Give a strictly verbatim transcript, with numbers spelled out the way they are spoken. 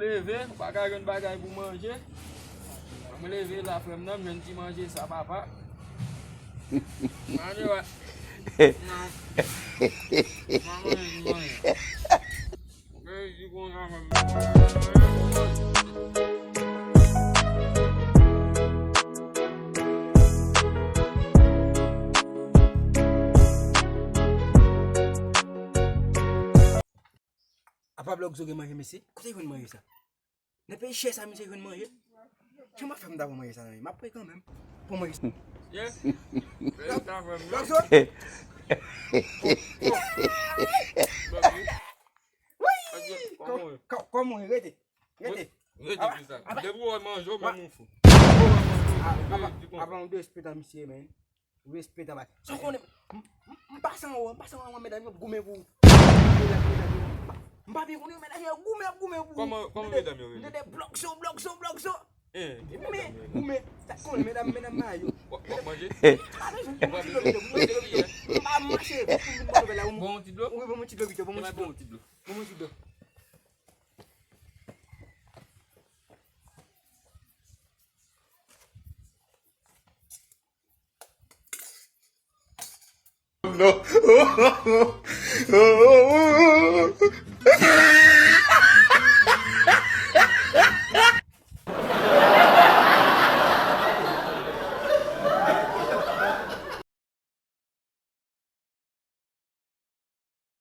Leve, ou pa ka jwenn bagay pou manje. Mwen leve la, frè m nan, m jwenn ti manje sa, papa. Manje, wè. Non. Mwen manje, manje. Mwen di konsa, frè m. Apa Blòkzo gen manje, mesye? Kote jwenn manje sa? Nan peyi chè sa, misye jwenn manje? Jan m ap fè m ta pran manje sa nan men? M ap pran kanmenm. Pran manje sa. Yeah. Blòkzo! Wi! Kò-, kò-, kòman w ye? Rete. Rete. Rete pou sa. Depi w wè manje, w menm ou fou. Apa, apa yon disrespect a misye, man. Respè travay. Sa w konnen, m, m, m pase anwo, m pase anwo, medam yo ap goumen pou ou. M pa byen konnen, medam yo ap goumen, ap goumen pou ou. Kòman, kòman medam yo rele? M tande Blòkzo, Blòkzo, Blòkzo. Eh, ki medam yo rele? Goumen, goumen. Sa w konnen, medam, medam mayo. W ap, w ap manje? M pa bezwen pou manje, pou manje, pou manje. M pa mache, pou m vin bò nouvèl la, ou. Bon, yon ti dlo? Wi, bon, yon ti dlo, pito, bon, yon ti dlo. Bon, yon ti dlo. No.